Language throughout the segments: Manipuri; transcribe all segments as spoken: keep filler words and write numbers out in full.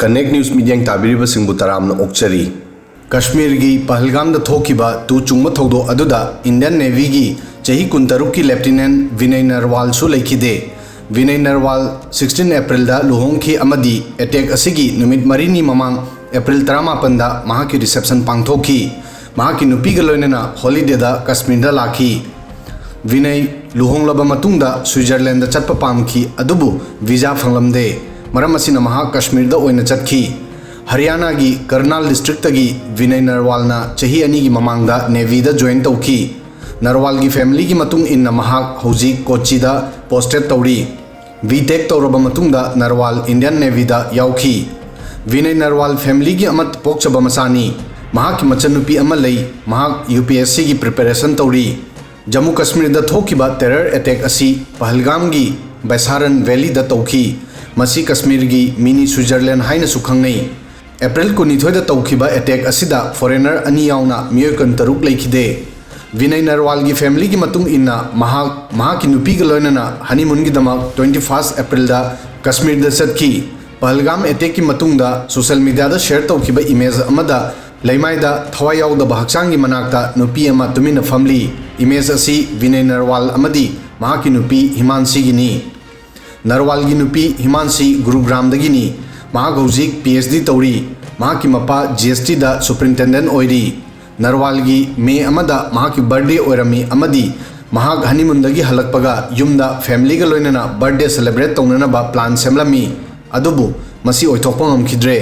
Connect News ꯃꯤꯠꯌꯦꯡ ꯇꯥꯕꯤꯔꯤꯕꯁꯤꯡꯕꯨ ꯇꯔꯥꯝꯅ ꯑꯣꯛꯆꯔꯤ꯫ ꯀꯥꯁꯃꯤꯔꯒꯤ ꯄꯍꯜꯒꯥꯝꯗ ꯊꯣꯛꯈꯤꯕ ꯇꯨ ꯆꯨꯡꯕ ꯊꯧꯗꯣꯛ ꯑꯗꯨꯗ Indian Navyꯒꯤ ꯆꯍꯤ ꯀꯨꯟꯇꯔꯨꯛꯀꯤ Lieutenant ꯚꯤꯅꯩ ꯅꯔꯋꯥꯜꯁꯨ ꯂꯩꯈꯤꯗꯦ꯫ ꯚꯤꯅꯩ ꯅꯔꯋꯥꯜ sixteen Aprilꯗ ꯂꯨꯍꯣꯡꯈꯤ ꯑꯃꯗꯤ attack ꯑꯁꯤꯒꯤ ꯅꯨꯃꯤꯠ ꯃꯔꯤꯅꯤ ꯃꯃꯥꯡ April ꯇꯔꯥꯃꯥꯄꯟꯗ ꯃꯍꯥꯛꯀꯤ reception ꯄꯥꯡꯊꯣꯛꯈꯤ꯫ ꯃꯍꯥꯛꯀꯤ ꯅꯨꯄꯤꯒ ꯂꯣꯏꯅꯅ holidayꯗ ꯀꯥꯁꯃꯤꯔꯗ ꯂꯥꯛꯈꯤ꯫ ꯚꯤꯅꯩ ꯂꯨꯍꯣꯡꯂꯕ ꯃꯇꯨꯡꯗ ꯁ꯭ꯋꯤꯖꯔꯂꯦꯟꯗ ꯆꯠꯄ ꯄꯥꯝꯈꯤ, ꯑꯗꯨꯕꯨ visa ꯐꯪꯂꯝꯗꯦ꯫ ꯃꯔꯝ ꯑꯁꯤꯅ ꯃꯍꯥꯛ ꯀꯥꯁꯃꯤꯔꯗ ꯑꯣꯏꯅ ꯆꯠꯈꯤ꯫ ꯍꯔꯤꯌꯥꯅꯥꯒꯤ ꯀꯔꯅꯥꯜ districtꯇꯒꯤ ꯚꯤꯅꯩ ꯅꯔꯋꯥꯜꯅ ꯆꯍꯤ ꯑꯅꯤꯒꯤ ꯃꯃꯥꯡꯗ Navyꯗ join ꯇꯧꯈꯤ꯫ ꯅꯔꯋꯥꯜꯒꯤ familyꯒꯤ ꯃꯇꯨꯡ ꯏꯟꯅ ꯃꯍꯥꯛ ꯍꯧꯖꯤꯛ ꯀꯣꯆꯤꯗ posted ꯇꯧꯔꯤ꯫ B.Tech ꯇꯧꯔꯕ ꯃꯇꯨꯡꯗ ꯅꯔꯋꯥꯜ Indian Navyꯗ ꯌꯥꯎꯈꯤ꯫ ꯚꯤꯅꯩ ꯅꯔꯋꯥꯜ familyꯒꯤ ꯑꯃꯠꯇ ꯄꯣꯛꯆꯕ ꯃꯆꯥꯅꯤ꯫ ꯃꯍꯥꯛꯀꯤ ꯃꯆꯟꯅꯨꯄꯤ ꯑꯃ ꯂꯩ꯫ ꯃꯍꯥꯛ UPSCꯒꯤ preparation ꯇꯧꯔꯤ꯫ ꯖꯝꯃꯨ ꯀꯥꯁꯃꯤꯔꯗ ꯊꯣꯛꯈꯤꯕ terror attack ꯑꯁꯤ ꯄꯍꯜꯒꯥꯝꯒꯤ ꯕꯩꯁꯥꯔꯟ valleyꯗ ꯇꯧꯈꯤ꯫ ꯃꯁꯤ ꯀꯥꯁꯃꯤꯔꯒꯤ mini Switzerland ꯍꯥꯏꯅꯁꯨ ꯈꯪꯅꯩ꯫ April ꯀꯨꯟꯅꯤꯊꯣꯏꯗ ꯇꯧꯈꯤꯕ attack ꯑꯁꯤꯗ foreigner ꯑꯅꯤ ꯌꯥꯎꯅ ꯃꯤꯑꯣꯏ ꯀꯨꯟꯇꯔꯨꯛ ꯂꯩꯈꯤꯗꯦ꯫ ꯚꯤꯅꯩ ꯅꯔꯋꯥꯜꯒꯤ familyꯒꯤ ꯃꯇꯨꯡ ꯏꯟꯅ, ꯃꯍꯥꯛ ꯃꯍꯥꯛꯀꯤ ꯅꯨꯄꯤꯒ ꯂꯣꯏꯅꯅ honeymoonꯒꯤꯗꯃꯛ twenty first Aprilꯗ ꯀꯥꯁꯃꯤꯔꯗ ꯆꯠꯈꯤ꯫ ꯄꯍꯜꯒꯥꯝ attackꯀꯤ ꯃꯇꯨꯡꯗ social mediaꯗ share ꯇꯧꯈꯤꯕ image ꯑꯃꯗ ꯂꯩꯃꯥꯏꯗ ꯊꯋꯥꯏ ꯌꯥꯎꯗꯕ ꯍꯛꯆꯥꯡꯒꯤ ꯃꯅꯥꯛꯇ ꯅꯨꯄꯤ ꯑꯃ ꯇꯨꯃꯤꯟꯅ ꯐꯝꯂꯤ꯫ Image ꯑꯁꯤ ꯚꯤꯅꯩ ꯅꯔꯋꯥꯜ ꯑꯃꯗꯤ ꯃꯍꯥꯛꯀꯤ ꯅꯨꯄꯤ ꯍꯤꯃꯥꯟꯁꯤꯒꯤꯅꯤ꯫ ꯅꯔꯋꯥꯜꯒꯤ ꯅꯨꯄꯤ ꯍꯤꯃꯥꯟꯁꯤ ꯒꯨꯔꯨꯒ꯭ꯔꯥꯝꯗꯒꯤꯅꯤ꯫ ꯃꯍꯥꯛ ꯍꯧꯖꯤꯛ PhD ꯇꯧꯔꯤ꯫ ꯃꯍꯥꯛꯀꯤ ꯃꯄꯥ GSTꯗ superintendent ꯑꯣꯏꯔꯤ꯫ ꯅꯔꯋꯥꯜꯒꯤ May ꯑꯃꯗ ꯃꯍꯥꯛꯀꯤ birthday ꯑꯣꯏꯔꯝꯃꯤ ꯑꯃꯗꯤ ꯃꯍꯥꯛ honeymoonꯗꯒꯤ ꯍꯜꯂꯛꯄꯒ ꯌꯨꯝꯗ familyꯒ ꯂꯣꯏꯅꯅ birthday celebrate ꯇꯧꯅꯅꯕ plan ꯁꯦꯝꯂꯝꯃꯤ꯫ ꯑꯗꯨꯕꯨ ꯃꯁꯤ ꯑꯣꯏꯊꯣꯛꯄ ꯉꯝꯈꯤꯗ꯭ꯔꯦ꯫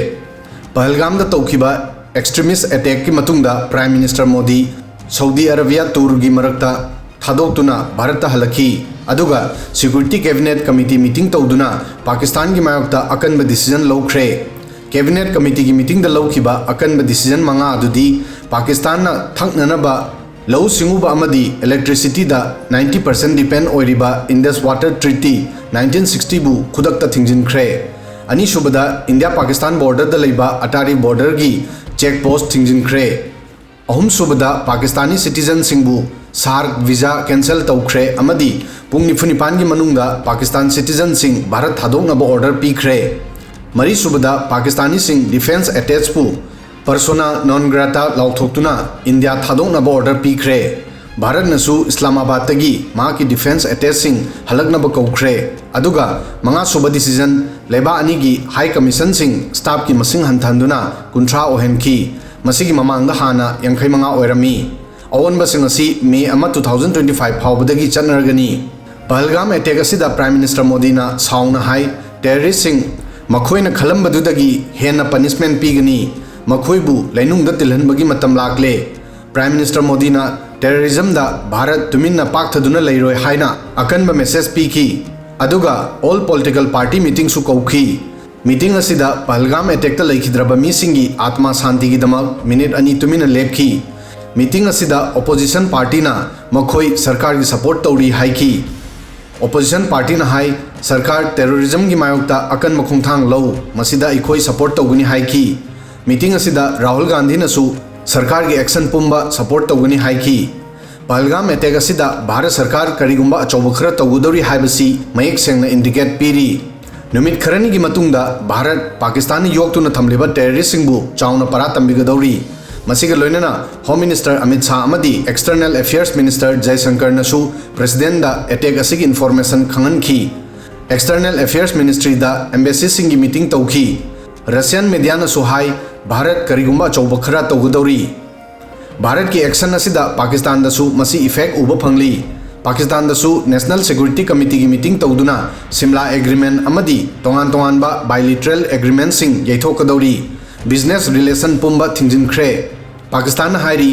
ꯄꯍꯜꯒꯥꯝꯗ ꯇꯧꯈꯤꯕ extremist attackꯀꯤ ꯃꯇꯨꯡꯗ Prime Minister ꯃꯣꯗꯤ ꯁꯧꯗꯤ ꯑꯔꯥꯕꯤꯌꯥ tourꯒꯤ ꯃꯔꯛꯇ ꯊꯥꯗꯣꯛꯇꯨꯅ ꯚꯥꯔꯠꯇ ꯍꯜꯂꯛꯈꯤ꯫ ꯑꯗꯨꯒ Security Cabinet Committee meeting ꯇꯧꯗꯨꯅ ꯄꯥꯀꯤꯁꯇꯥꯟꯒꯤ ꯃꯥꯌꯣꯛꯇ ꯑꯀꯟꯕ decision ꯂꯧꯈ꯭ꯔꯦ꯫ Cabinet Committeeꯒꯤ meetingꯗ ꯂꯧꯈꯤꯕ ꯑꯀꯟꯕ decision ꯃꯉꯥ ꯑꯗꯨꯗꯤ ꯄꯥꯀꯤꯁꯇꯥꯟꯅ ꯊꯛꯅꯅꯕ, ꯂꯧꯎ ꯁꯤꯡꯎꯕ ꯑꯃꯗꯤ electricityꯗ ninety percent depend ꯑꯣꯏꯔꯤꯕ Indus Water Treaty nineteen sixtyꯕꯨ ꯈꯨꯗꯛꯇ ꯊꯤꯡꯖꯤꯟꯈ꯭ꯔꯦ꯫ ꯑꯅꯤꯁꯨꯕꯗ, ꯏꯟꯗꯤꯌꯥ ꯄꯥꯀꯤꯁꯇꯥꯟ borderꯗ ꯂꯩꯕ ꯑꯇꯥꯔꯤ borderꯒꯤ check post ꯊꯤꯡꯖꯤꯟꯈ꯭ꯔꯦ꯫ ꯑꯍꯨꯝꯁꯨꯕꯗ, ꯄꯥꯀꯤꯁꯇꯥꯅꯤ citizenꯁꯤꯡꯕꯨ SAARC visa cancel ꯇꯧꯈ꯭ꯔꯦ ꯑꯃꯗꯤ ꯄꯨꯡ ꯅꯤꯐꯨ ꯅꯤꯄꯥꯟꯒꯤ ꯃꯅꯨꯡꯗ ꯄꯥꯀꯤꯁꯇꯥꯟ citizenꯁꯤꯡ ꯚꯥꯔꯠ ꯊꯥꯗꯣꯛꯅꯕ order ꯄꯤꯈ꯭ꯔꯦ꯫ ꯃꯔꯤꯁꯨꯕꯗ, ꯄꯥꯀꯤꯁꯇꯥꯅꯤꯁꯤꯡ ꯗꯤꯐꯦꯟꯁ ꯑꯦꯇꯦꯆꯄꯨ ꯄꯔꯁꯣꯅꯥ ꯅꯣꯟ ꯒ꯭ꯔꯥꯇꯥ ꯂꯥꯎꯊꯣꯛꯇꯨꯅ ꯏꯟꯗꯤꯌꯥ ꯊꯥꯗꯣꯛꯅꯕ ꯑꯣꯔꯗꯔ ꯄꯤꯈ꯭ꯔꯦ꯫ ꯚꯥꯔꯠꯅꯁꯨ ꯏꯁꯂꯥꯃꯥꯕꯥꯗꯇꯒꯤ ꯃꯍꯥꯛꯀꯤ ꯗꯤꯐꯦꯟꯁ ꯑꯦꯇꯦꯆꯁꯤꯡ ꯍꯜꯂꯛꯅꯕ ꯀꯧꯈ꯭ꯔꯦ꯫ ꯑꯗꯨꯒ ꯃꯉꯥꯁꯨꯕ ꯗꯤꯁꯤꯖꯟ, ꯂꯩꯕꯥꯛ ꯑꯅꯤꯒꯤ ꯍꯥꯏ ꯀꯃꯤꯁꯟꯁꯤꯡ ꯁ꯭ꯇꯥꯐꯀꯤ ꯃꯁꯤꯡ ꯍꯟꯊꯍꯟꯗꯨꯅ ꯀꯨꯟꯊ꯭ꯔꯥ ꯑꯣꯏꯍꯟꯈꯤ꯫ ꯃꯁꯤꯒꯤ ꯃꯃꯥꯡꯗ ꯍꯥꯟꯅ ꯌꯥꯡꯈꯩ ꯃꯉꯥ ꯑꯣꯏꯔꯝꯃꯤ꯫ ꯑꯑꯣꯟꯕꯁꯤꯡ ꯑꯁꯤ ꯃꯦ ꯑꯃ, two thousand twenty five ꯐꯥꯎꯕꯗꯒꯤ ꯆꯠꯅꯔꯒꯅꯤ꯫ ꯄꯍꯜꯒꯥꯝ ꯑꯦꯇꯦꯛ ꯑꯁꯤꯗ ꯄ꯭ꯔꯥꯏꯝ ꯃꯤꯅꯤꯁꯇꯔ ꯃꯣꯗꯤꯅ ꯁꯥꯎꯅ ꯍꯥꯏ, ꯇꯦꯔꯣꯔꯤꯁ꯭ꯠꯁꯤꯡ ꯃꯈꯣꯏꯅ ꯈꯜꯂꯝꯕꯗꯨꯗꯒꯤ ꯍꯦꯟꯅ ꯄꯅꯤꯁꯃꯦꯟꯠ ꯄꯤꯒꯅꯤ, ꯃꯈꯣꯏꯕꯨ ꯂꯩꯅꯨꯡꯗ ꯇꯤꯜꯍꯟꯕꯒꯤ ꯃꯇꯝ ꯂꯥꯛꯂꯦ꯫ ꯄ꯭ꯔꯥꯏꯝ ꯃꯤꯅꯤꯁꯇꯔ ꯃꯣꯗꯤꯅ ꯇꯦꯔꯣꯔꯤꯖꯝꯗ ꯚꯥꯔꯠ ꯇꯨꯃꯤꯟꯅ ꯄꯥꯛꯊꯗꯨꯅ ꯂꯩꯔꯣꯏ ꯍꯥꯏꯅ ꯑꯀꯟꯕ ꯃꯦꯁꯦꯖ ꯄꯤꯈꯤ꯫ ꯑꯗꯨꯒ ꯑꯣꯜ ꯄꯣꯂꯤꯇꯤꯀꯦꯜ ꯄꯥꯔꯇꯤ ꯃꯤꯇꯤꯡꯁꯨ ꯀꯧꯈꯤ꯫ ꯃꯤꯇꯤꯡ ꯑꯁꯤꯗ ꯄꯍꯜꯒꯥꯝ ꯑꯦꯇꯦꯛꯇ ꯂꯩꯈꯤꯗ꯭ꯔꯕ ꯃꯤꯁꯤꯡꯒꯤ ꯑꯥꯇꯃꯥ ꯁꯥꯟꯇꯤꯒꯤꯗꯃꯛ ꯃꯤꯅꯤꯠ ꯑꯅꯤ ꯇꯨꯃꯤꯟꯅ ꯂꯦꯞꯈꯤ꯫ ꯃꯤꯇꯤꯡ ꯑꯁꯤꯗ ꯑꯣꯄꯣꯖꯤꯁꯟ ꯄꯥꯔꯇꯤꯅ ꯃꯈꯣꯏ ꯁꯔꯀꯥꯔꯒꯤ ꯁꯄꯣꯔꯠ ꯇꯧꯔꯤ ꯍꯥꯏꯈꯤ꯫ ꯑꯣꯄꯣꯖꯤꯁꯟ ꯄꯥꯔꯇꯤꯅ ꯍꯥꯏ, ꯁꯔꯀꯥꯔ ꯇꯦꯔꯣꯔꯤꯖꯝꯒꯤ ꯃꯥꯌꯣꯛꯇ ꯑꯀꯟꯕ ꯈꯣꯡꯊꯥꯡ ꯂꯧ, ꯃꯁꯤꯗ ꯑꯩꯈꯣꯏ ꯁꯄꯣꯔꯠ ꯇꯧꯒꯅꯤ ꯍꯥꯏꯈꯤ꯫ ꯃꯤꯇꯤꯡ ꯑꯁꯤꯗ ꯔꯥꯍꯨꯜ ꯒꯥꯟꯙꯤꯅꯁꯨ ꯁꯔꯀꯥꯔꯒꯤ ꯑꯦꯛꯁꯟ ꯄꯨꯝꯕ ꯁꯄꯣꯔꯠ ꯇꯧꯒꯅꯤ ꯍꯥꯏꯈꯤ꯫ ꯄꯍꯜꯒꯥꯝ ꯑꯦꯇꯦꯛ ꯑꯁꯤꯗ ꯚꯥꯔꯠ ꯁꯔꯀꯥꯔ ꯀꯔꯤꯒꯨꯝꯕ ꯑꯆꯧꯕ ꯈꯔ ꯇꯧꯒꯗꯧꯔꯤ ꯍꯥꯏꯕꯁꯤ ꯃꯌꯦꯛ ꯁꯦꯡꯅ ꯏꯟꯗꯤꯀꯦꯠ ꯄꯤꯔꯤ꯫ ꯅꯨꯃꯤꯠ ꯈꯔꯅꯤꯒꯤ ꯃꯇꯨꯡꯗ ꯚꯥꯔꯠ ꯄꯥꯀꯤꯁꯇꯥꯟꯅ ꯌꯣꯛꯇꯨꯅ ꯊꯝꯂꯤꯕ ꯇꯦꯔꯣꯔꯤꯁ꯭ꯠꯁꯤꯡꯕꯨ ꯆꯥꯎꯅ ꯄꯔꯥ ꯇꯝꯕꯤꯒꯗꯧꯔꯤ꯫ ꯃꯁꯤꯒ ꯂꯣꯏꯅꯅ ꯍꯣꯝ ꯃꯤꯅꯤꯁꯇꯔ ꯑꯃꯤꯠ ꯁꯥꯍ ꯑꯃꯗꯤ ꯑꯦꯛꯁꯇꯔꯅꯦꯜ ꯑꯐꯤꯌꯔꯁ ꯃꯤꯅꯤꯁꯇꯔ ꯖꯌꯁꯪꯀꯔꯅꯁꯨ ꯄ꯭ꯔꯦꯁꯤꯗꯦꯟꯠꯗ ꯑꯦꯇꯦꯛ ꯑꯁꯤꯒꯤ ꯏꯟꯐꯣꯔꯃꯦꯁꯟ ꯈꯪꯍꯟꯈꯤ꯫ ꯑꯦꯛꯁꯇꯔꯅꯦꯜ ꯑꯐꯤꯌꯔꯁ ꯃꯤꯅꯤꯁꯇ꯭ꯔꯤꯗ ꯑꯦꯝꯕꯦꯁꯤꯁꯤꯡꯒꯤ ꯃꯤꯇꯤꯡ ꯇꯧꯈꯤ꯫ ꯔꯁꯤꯌꯟ ꯃꯦꯗꯤꯌꯥꯅꯁꯨ ꯍꯥꯏ, ꯚꯥꯔꯠ ꯀꯔꯤꯒꯨꯝꯕ ꯑꯆꯧꯕ ꯈꯔ ꯇꯧꯒꯗꯧꯔꯤ꯫ ꯚꯥꯔꯠꯀꯤ ꯑꯦꯛꯁꯟ ꯑꯁꯤꯗ ꯄꯥꯀꯤꯁꯇꯥꯟꯗꯁꯨ ꯃꯁꯤ ꯏꯐꯦꯛ ꯎꯕ ꯐꯪꯂꯤ꯫ ꯄꯥꯀꯤꯁꯇꯥꯟꯗꯁꯨ ꯅꯦꯁꯅꯦꯜ ꯁꯦꯀ꯭ꯌꯨꯔꯤꯇꯤ ꯀꯃꯤꯇꯤꯒꯤ ꯃꯤꯇꯤꯡ ꯇꯧꯗꯨꯅ ꯁꯤꯝꯂꯥ ꯑꯦꯒ꯭ꯔꯤꯃꯦꯟꯠ ꯑꯃꯗꯤ ꯇꯣꯉꯥꯟ ꯇꯣꯉꯥꯟꯕ ꯕꯥꯏꯂꯤꯇꯔꯦꯜ ꯑꯦꯒ꯭ꯔꯤꯃꯦꯟꯠꯁꯤꯡ ꯌꯩꯊꯣꯛꯀꯗꯧꯔꯤ꯫ ꯕꯤꯖꯤꯅꯦꯁ ꯔꯤꯂꯦꯁꯟ ꯄꯨꯝꯕ ꯊꯤꯡꯖꯤꯟꯈ꯭ꯔꯦ꯫ ꯄꯥꯀꯤꯁꯇꯥꯟꯅ ꯍꯥꯏꯔꯤ,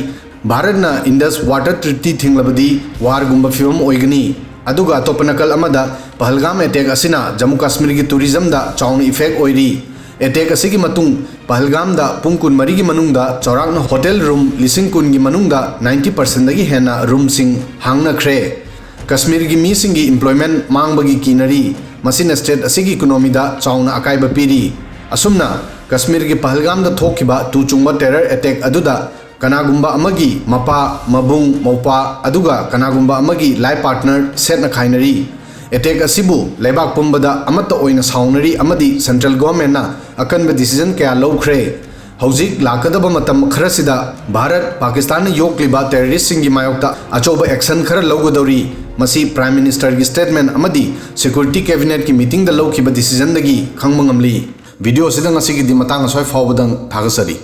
ꯚꯥꯔꯠꯅ ꯏꯟꯗꯁ ꯋꯥꯇꯔ ꯇ꯭ꯔꯤꯇꯤ ꯊꯤꯡꯂꯕꯗꯤ ꯋꯥꯔꯒꯨꯝꯕ ꯐꯤꯕꯝ ꯑꯣꯏꯒꯅꯤ꯫ ꯑꯗꯨꯒ ꯑꯇꯣꯞꯄ ꯅꯥꯀꯜ ꯑꯃꯗ ꯄꯍꯜꯒꯥꯝ ꯑꯦꯇꯦꯛ ꯑꯁꯤꯅ ꯖꯝꯃꯨ ꯀꯥꯁꯃꯤꯔꯒꯤ ꯇꯨꯔꯤꯖꯝꯗ ꯆꯥꯎꯅ ꯏꯐꯦꯛ ꯑꯣꯏꯔꯤ꯫ ꯑꯦꯇꯦꯛ ꯑꯁꯤꯒꯤ ꯃꯇꯨꯡ ꯄꯍꯜꯒꯥꯝꯗ ꯄꯨꯡ ꯀꯨꯟꯃꯔꯤꯒꯤ ꯃꯅꯨꯡꯗ ꯆꯥꯎꯔꯥꯛꯅ ꯍꯣꯇꯦꯜ ꯔꯨꯝ ꯂꯤꯁꯤꯡ ꯀꯨꯟꯒꯤ ꯃꯅꯨꯡꯗ ꯅꯥꯏꯟꯇꯤ ꯄꯔꯁꯦꯟꯠꯗꯒꯤ ꯍꯦꯟꯅ ꯔꯨꯝꯁꯤꯡ ꯍꯥꯡꯅꯈ꯭ꯔꯦ꯫ ꯀꯁꯃꯤꯔꯒꯤ ꯃꯤꯁꯤꯡꯒꯤ ꯏꯝꯄ꯭ꯂꯣꯏꯃꯦꯟꯠ ꯃꯥꯡꯕꯒꯤ ꯀꯤꯅꯔꯤ꯫ ꯃꯁꯤꯅ ꯁ꯭ꯇꯦꯠ ꯑꯁꯤꯒꯤ ꯏꯀꯣꯅꯣꯃꯤꯗ ꯆꯥꯎꯅ ꯑꯀꯥꯏꯕ ꯄꯤꯔꯤ꯫ ꯑꯁꯨꯝꯅ ꯀꯁꯃꯤꯔꯒꯤ ꯄꯍꯜꯒꯥꯝꯗ ꯊꯣꯛꯈꯤꯕ ꯇꯨ ꯆꯨꯡꯕ ꯇꯦꯔꯔ ꯑꯦꯇꯦꯛ ꯑꯗꯨꯗ ꯀꯅꯥꯒꯨꯝꯕ ꯑꯃꯒꯤ ꯃꯄꯥ, ꯃꯕꯨꯡ, ꯃꯧꯄ꯭ꯋꯥ ꯑꯗꯨꯒ ꯀꯅꯥꯒꯨꯝꯕ ꯑꯃꯒꯤ ꯂꯥꯏꯐ ꯄꯥꯔꯠꯅꯔ ꯁꯦꯠꯅ ꯈꯥꯏꯅꯔꯤ꯫ ꯑꯦꯇꯦꯛ ꯑꯁꯤꯕꯨ ꯂꯩꯕꯥꯛ ꯄꯨꯝꯕꯗ ꯑꯃꯠꯇ ꯑꯣꯏꯅ ꯁꯥꯎꯅꯔꯤ ꯑꯃꯗꯤ ꯁꯦꯟꯇ꯭ꯔꯦꯜ ꯒꯣꯚꯔꯟꯃꯦꯟꯠꯅ ꯑꯀꯟꯕ ꯗꯤꯁꯤꯖꯟ ꯀꯌꯥ ꯂꯧꯈ꯭ꯔꯦ꯫ ꯍꯧꯖꯤꯛ ꯂꯥꯛꯀꯗꯕ ꯃꯇꯝ ꯈꯔꯁꯤꯗ ꯚꯥꯔꯠ ꯄꯥꯀꯤꯁꯇꯥꯟꯅ ꯌꯣꯛꯂꯤꯕ ꯇꯦꯔꯣꯔꯤꯁ꯭ꯠꯁꯤꯡꯒꯤ ꯃꯥꯌꯣꯛꯇ ꯑꯆꯧꯕ ꯑꯦꯛꯁꯟ ꯈꯔ ꯂꯧꯒꯗꯧꯔꯤ꯫ ꯃꯁꯤ ꯄ꯭ꯔꯥꯏꯝ ꯃꯤꯅꯤꯁꯇꯔꯒꯤ ꯁ꯭ꯇꯦꯠꯃꯦꯟꯠ ꯑꯃꯗꯤ ꯁꯦꯀ꯭ꯌꯨꯔꯤꯇꯤ ꯀꯦꯕꯤꯅꯦꯠꯀꯤ ꯃꯤꯇꯤꯡꯗ ꯂꯧꯈꯤꯕ ꯗꯤꯁꯤꯖꯟꯗꯒꯤ ꯈꯪꯕ ꯉꯝꯂꯤ꯫ ꯚꯤꯗꯤꯑꯣ ꯑꯁꯤꯗ ꯉꯁꯤꯒꯤꯗꯤ ꯃꯇꯥꯡ ꯑꯁ꯭ꯋꯥꯏ ꯐꯥꯎꯕꯗꯪ ꯊꯥꯒꯠꯆꯔꯤ꯫